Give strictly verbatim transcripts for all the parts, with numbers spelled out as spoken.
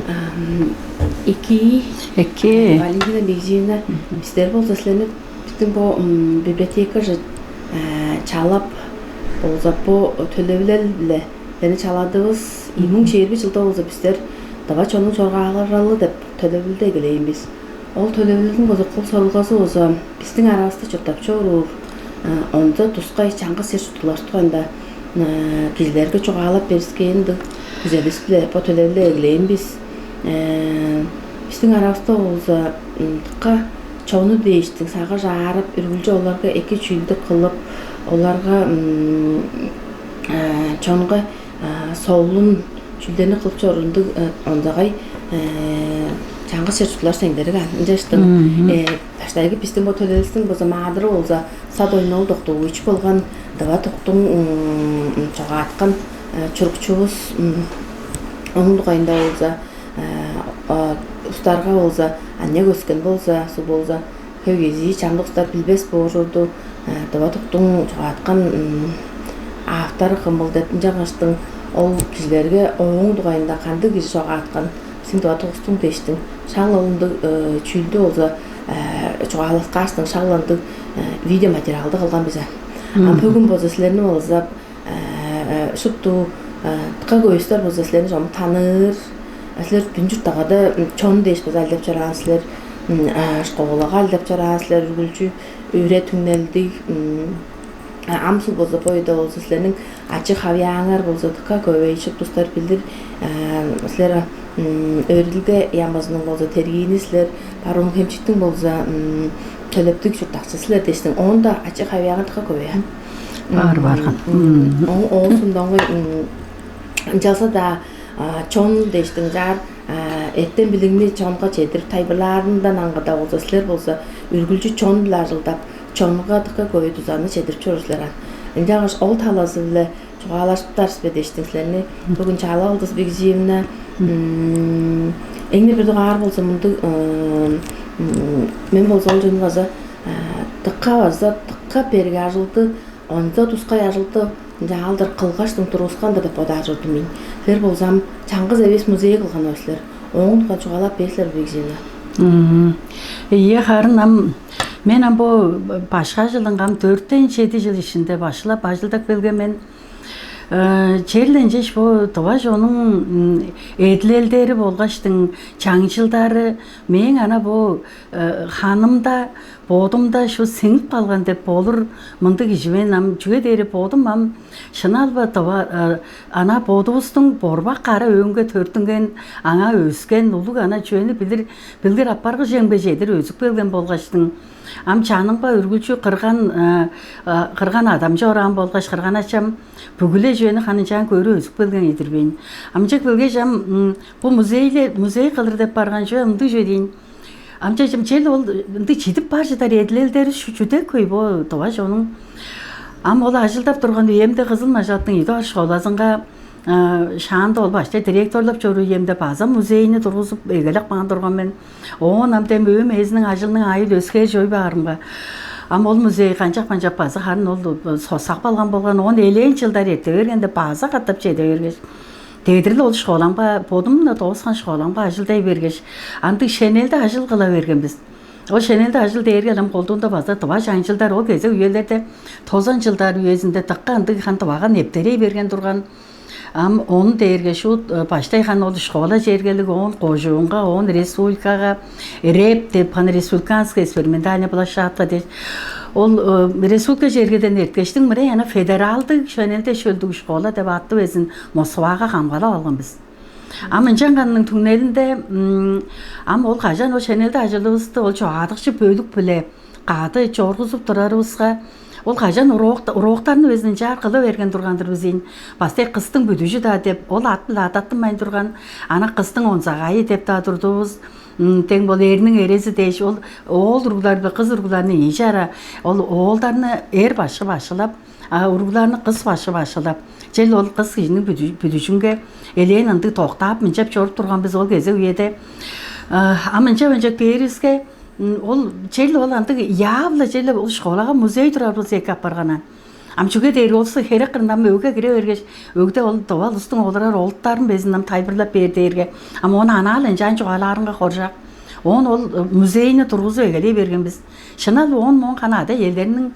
Ам, Эки, Эки. Валентина Бигзиевна, бистер болза силерни, бистиң бо, м, библиотекаже, э, чалап болза, бо төлевилел-биле силерни чаладывыс. Ийи муң чээрби чылда болза бистер «Тыва чоннуң чоргаалары» деп төлевилелди эгелээн бис. Ол төлевилелдиң болза кол сорулгазы болза бистиң аравыста чурттап чоруур, э, онза тускай чаңгыс чер-чурттуглар дугайында, э, кижилерге чугаалап бериксээн ындыг күзелдис-биле бо төлевилелди эгелээн бис. Э, бистиң аравыста болза, м, дыка чонну дээштиң сагыш аарып, үргүлчү оларга эки чүүлдү кылып, оларга, м, э, чонга, э, солун чүүлдерни кылып чоруур ындыг, э, онзагай, э, чаңгыс чер-чурттуглар сеңдерик аан. Ынчаштың, Мгм. э, баштайгы бистиң бо төлевилелдивистиң болза маадыры болза Сат Ойнол Доктугуевич болган, Тыва туктуң, м, чогааткан, э, чурукчувус, м, ооң дугайында болза, э, о, улустарга болза, аныяк өскен болза, суг болза, хөй кезии чамдык улустар билбес боор чорду, э, Тыва туктуң чогааткан, м, автору кымыл деп, ынчангаштың ол кижилерге ооң дугайында кандыг кижи чогааткан, бистиң Тыва тугувустуң дээштиң шак ындыг, э, чүүлдү болза, э, чугаалаккаштың шак ындыг, э, видеоматериалды кылган бис. Ам Мгм. Бөгүн болза силерни болза, э, э, шупту, э, дыка көстер болза силерни чогум таныыр. Силер бүдүн чурттагада, м, чон дээш база ажылдап чораан силер, м, э, школага ажылдап чораан силер, үргүлчү үре түңнелдиг, м, а, ам суг болза, бо үеде болза силерниң ачы-хавыяаңар болза дыка көвей, шупту улустар билир. Э, силер, м, өөредилге яамызының болза тергиини силер, Барыын-Хемчиктиң болза, м, төлептиг чурттакчызы силер дээштиң. Оон-даа ачы-хавыяаңар дыка көвей, а? Бар, М, барган. М, Мгм. Оон, оон соонда, м, ынчалза-даа, а, чон дээштиң чаар, а, эртем-билигни чонга чедирип, тайылбырлаарындан аңгыда болза, силер болза үргүлчү чон-биле ажылдап, чонга дыка көвей дузаны чедирип чоруур силер аан. Ынчангаш ол талазы-биле чугаалажыптар бис бе дээштиң силерни. Мгм. Бөгүн чалап алдывыс, Бигзиевна. Мгм. М, эң-не бир дугаар болза мындыг, м, м, мен болза ол чонну база, а, дыка база, дыка берге ажылды, онза тускай ажылды ынчалдыр кылгаштың тургускан-дыр деп бодаар чордум мен. Силер болза ам чаңгыс эвес музей кылган ол силер. Ооң дугайында чугаалап бээр силер бе, Бигзиевна? Мгм. Ийе, харын ам мен ам бо башкы ажылынга ам дөртен чеди чыл иштинде башкылап ажылдап келген мен. Э, черле ынчаш бо тыва чоннуң, м, эдилелдери болгаштың чаңчылдары мээң ана бо, э, ханымда, бодумда шуут сиңип калган деп болур мындыг кижи мен ам. Чүге дээрге бодум ам шынап-ла тыва, э, ана бодувустуң борбак кара өөнге төрүттүнген, аңаа өскен, улуг ана чүвени билир, билир апаргыжемге чедир өзүп келген болгаштың, ам чанымга үргүлчү кырган, э, э, кырган-адам чораан болгаш, кырган-ачам бүгү-ле чүвени ханынчаан көрүп өзүп келген ийдир бе ийин. Ам ынчап келгеш, ам, м, бо музейле-, музей кылыр деп барган чүве ындыг чүве дийин. Ам чаа, чым чел ол ындыг чидип бар чыдар эдилелдери шу-, чүдек хөй бо тыва чоннуң. Ам ол ажылдап турган үемде Кызыл-Мажаттың ийи дугаар школазынга, э, шаанда ол баштай директорлап чоруур үемде база музейни тургузуп эгелеп каан турган мен. Оон ам дем өөм ээзиниң ажылының аайы-биле өскээр чоруй баарымга, ам ол музей канчап-канчап база харын ол, э, соксап калган болган. Оон элээн чылдар эрте бергенде база катап чеде бергеш, дедир-ле ол школамга, бодум-на дооскан школамга ажылдай бергеш, ындыг шенелде ажыл кыла берген бис. Ол шенелде ажыл дээрге ам колдуунда база тыва чаңчылдар, ол кезек үелерде, тозан чылдар үезинде дыка ындыг харын Тывага нептерей берген турган. Ам ону дээрге шуут, э, баштай харын ол школа чергелиг, оон кожуунга, оон республикага, РЭП деп, харын республиканская экспериментальная площадка дээш, ол, э, республика чергеден эрткештиң, мырыңай ана федералдыг шенелде шөлдүг школа деп аттыг безин Москвага камгалап алган бис. Ам ынчанганның түңнелинде, м, ам ол кажан ол шенелде ажылывысты ол чогаадыкчы бөлүк-биле кады чоргузуп турарывыска, ол кажан урок-, уроктарны безин ынчаар кыла берген турган-дыр бис ийин. Баштай «Кыстың бүдүжү-даа» деп, ол ат-биле адаттынмайн турган, ана «Кыстың онзагайы» деп-даа турдувус. М, дең бол «Эрниң эрези» дээш, ол оол уруглар биле кыс уругларны ийи чара, ол оолдарны эр башкы башкылап, а уругларны кыс башкы башкылап, чел ол кыс кижиниң бүдү-, бүдүжүнге элээн ындыг доктаап, мынчап чоруп турган бис ол кезек үеде. А, ам ынчап-ынчап кээривиске, м, ол чел ол ындыг яап-ла, чел ол школага музей турар болза эки апарган аан. Ам чүге дээрге ол херек кырында ам өгге кире бергеш, өгде ол тыва улустуң олурар олуттарын безин ам тайылбырлап бээр дээрге, ам ону анаа-ла ынчаан чугаалаарынга хоржак. Оон ол музейни тургузуп эгелей берген бис. Шынап оон моон хана ада-иелерниң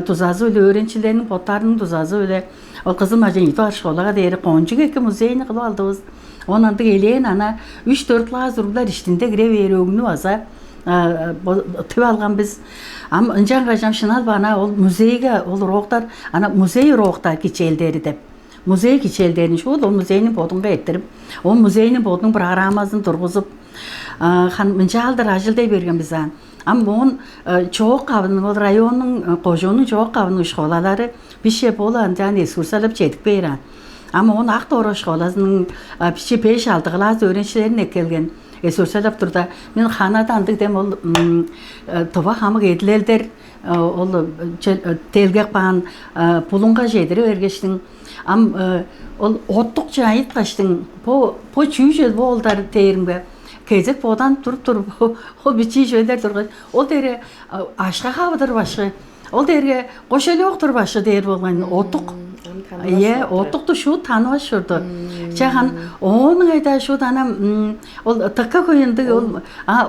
дузазы-биле, өөреникчилерниң боттарының дузазы-биле ол Кызыл-Мажын ийи дугаар школага дээри кончуг эки музейни кылып алдывыс. Оон ындыг элээн ана үш-дөрт класс уруглар иштинде кире бээр өгнү база тып алган бис. Ам ынчангаш ам шынап-ла ана ол музейге ол уроктар, ана музей уроктар кичээлдери деп, музей кичээлдерин шуут ол музейниң бодунга эрттирип, ол музейниң бодунуң программазын тургузуп, хан мынчаалдыр ажылдай берген бис аан. Ам оон чоок кавының, ол районнуң, кожууннуң чоок кавының школалары бисче бо-ла ынчаан экскурсиялап чедип кээр аан. Ам оон Ак-Доорак школазының бичии беш-алды класс өөреникчилерин эккелген экскурсиялап турда, мен ханада ындыг дем ол тыва хамык эдилелдер ол делгеп каан булуңга чедире бергештиң, ам ол оттукче айыткаштың, бо бо чүү чүвел бо олдар дээримге, кезек боданып туруп туруп, ол бичии чүвелер тургаш, ол дээре ашка хавыдыр башкы, ол дээрге кошелек тур башкы дээр болган оттук. Ие, оттукту шуут танывас чорду. Чахан оону кайда шуут анам ол тыкка хөй ындыг ол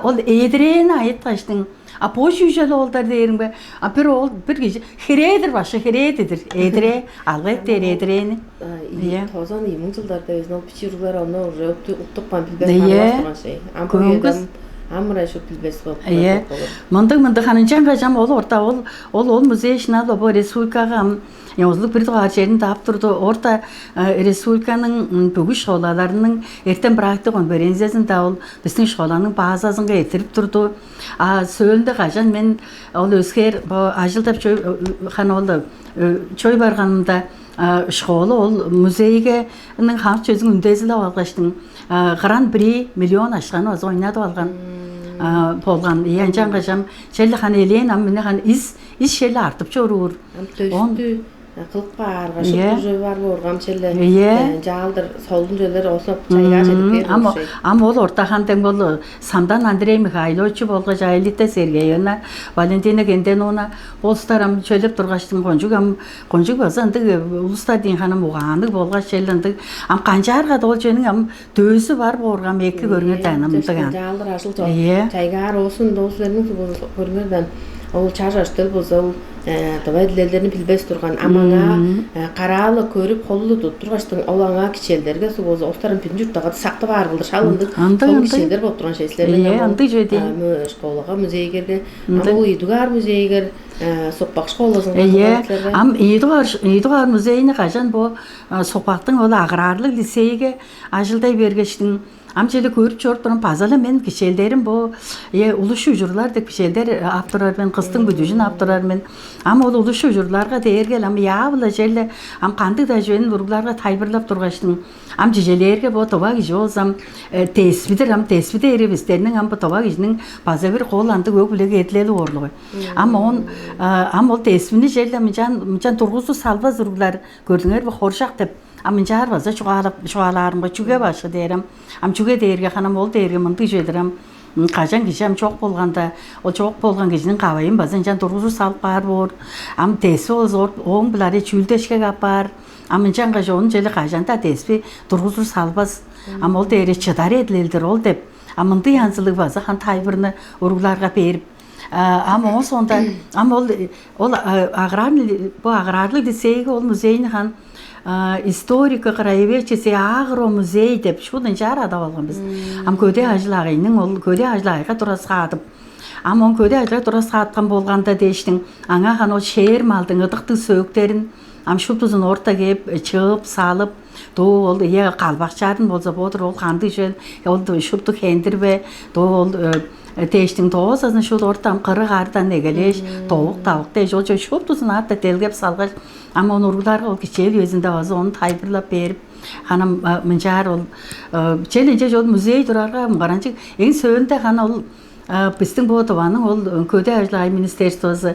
ол эдирээни айыткаштың, а бо чүү чүвел олдар дээримге, а бир ол бир кижи херээдир башкы, херээдидир эдирээ, алгы эттээр эдирээни. Ие. Тозан ийи муң чылдарда безин ол бичии уруглар ону уже уттуп каан, билбес, танывас турган шей. Ам бо үеде ам ам ырай шуут билбес болуп. Ие. Мындыг мындыг ханынчан кажам ол орта ол ол ол музей шынап-ла бо республикага ам узулуг бир дугаар черин таап турду. Орта республиканың бүгү школаларының эртен практик конференциясын-даа ол бистиң школаның базазынга эрттирип турду. А сөөлүнде кажан мен ол өскээр бо ажылдап чой хана ол чой барганымда школа ол музейгениң хамык чөзүң үндезилеп алгаштың, гран-при миллион ашканы база ойнадып алган болган. Ийе, ынчан кажам черле хана элээн ам мени хана ис ис черле артып чоруур. Ам дөстү кылып каарга шупту чүве бар бооргам черле. Ийе. Жаалдыр солун чүвелер оозун чайгаш эдип бээр. Ам ол ортахан дең бол Самдан Андрей Михайлович болгаш Аэлита Сергеевна, Валентина Кенденовна болустар ам чөлеп тургаштың кончуг ам кончуг база ындыг улустар дейн ханам угаанныг болгаш чел ындыг ам канчаарга да ол чөнүң ам дөөзү бар бооргам эки көрүңер даанамдыган. Жаалдыр ажыл чок. Ийе. Чайгаар оозун доозулерниң көрүңер даан ол чаш аштыл болза ол давай дилелерин билбес турган ам аңаа караалы көрүп холулу туттургаштың ол аңаа кичээлдерге суг болза остарын бүтүн чурттагы сактып аар кылдыр шал ындыг андыг сол андыг кичээлдер болуп турган шеслер. Ийе, андыг жөдей. Школага музейгерге ам ол ийдугаар музейгер сукпак школазынга. Ийе. Ам ийдугаар ийдугаар музейни кажан бо сукпактың ол аграарлыг лицейге ажылдай бергештиң. Ам чеде көрүп чоруп турам база-ла мен кичээлдерим бо улуш ужурлар деп кичээлдер ап турар мен, кыстың бүдүжүн ап турар мен. Ам ол улуш ужурларга дээргел ам яавыла черле ам кандыг-даа чүвени уругларга тайылбырлап тургаштың. Ам чижелээрге бо тыва кижи болзам деспидир ам деспиде эривистерниң ам бо тыва кижиниң база бир кол андыг өг-бүлеге эдилели оорлугу. Ам оон ам ол деспини черле мынчан мынчан тургузу салбас уруглар көрдүңер бе хоржак деп. А мынчаар база чугаалап чугаалаарымга чүге башкы дээрем, ам чүге дээрге ханам ол дээрге мындыг чүве-дир ам. Кажан кижи ам чок болганда, ол чок болган кижиниң кавайын база ынчан тургузур салып каар боор. Ам деси болза ооң-биле чүүлдешкек апаар. Ам ынчангаш ону чели кажан-даа деспи тургузур салбас. Ам ол дээре чыдар эдилелдир ол деп. А мындыг янзылыг база хан тайбырны уруглаарга берип. Ам оон соонда ам ол ол аграрный бу аграрлыг лицейге ол музейни хан историка краеведческий агромузей деп шуут ынчаар адап алган бис. Ам көдээ ажыл-агыйның ол көдээ ажыл-агыйга тураскаадып. Ам он көдээ ажылга тураскааткан болганда дээштиң аңаа хан ол шээр малдың ыдыктыг сөөктерин ам шуптузун орта кээп чыып салып, дуу ол ие калбакчаарын болза бодур ол кандыг чүвел ол шупту хендирбе, дуу ол дээштиң доозазын шуут ортам кырыг ардан эгелээш, довук-давык дээш ол чөй шуптузун аатта делгеп салгаш, ам ону уругларга ол кичээл үезинде база ону тайылбырлап берип, ханам мынчаар ол чел ынча ол музей турарга мугаранчыг эң сөөлүнде хана ол бистиң бо дываның ол көдээ ажыл-агый министерствозу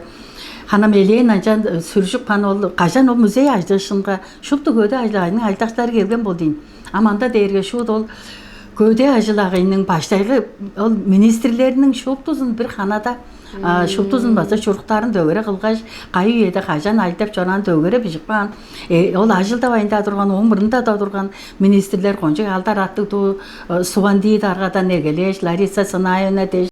ханам элээн ынчан сүржүп хана ол кажан ол музей ажыышынга шупту көдээ ажыл-агыйның ажылдакчылары келген бол дейн. Ам анда дээрге шуут ол көдээ ажыл-агыйның баштайгы ол министрлерниң шуптузун бир ханада А шуптузун база чуруктарын дөгере кылгаш, кайы үеде кажан ажылдап чораан дөгере бижип каан. Э, ол ажылдавайн-даа турган, ооң мурнунда-даа турган министрлер кончуг алдар аттыг дуу, э, Сувандии даргадан эгелээш, Лариса Санаевна дээш,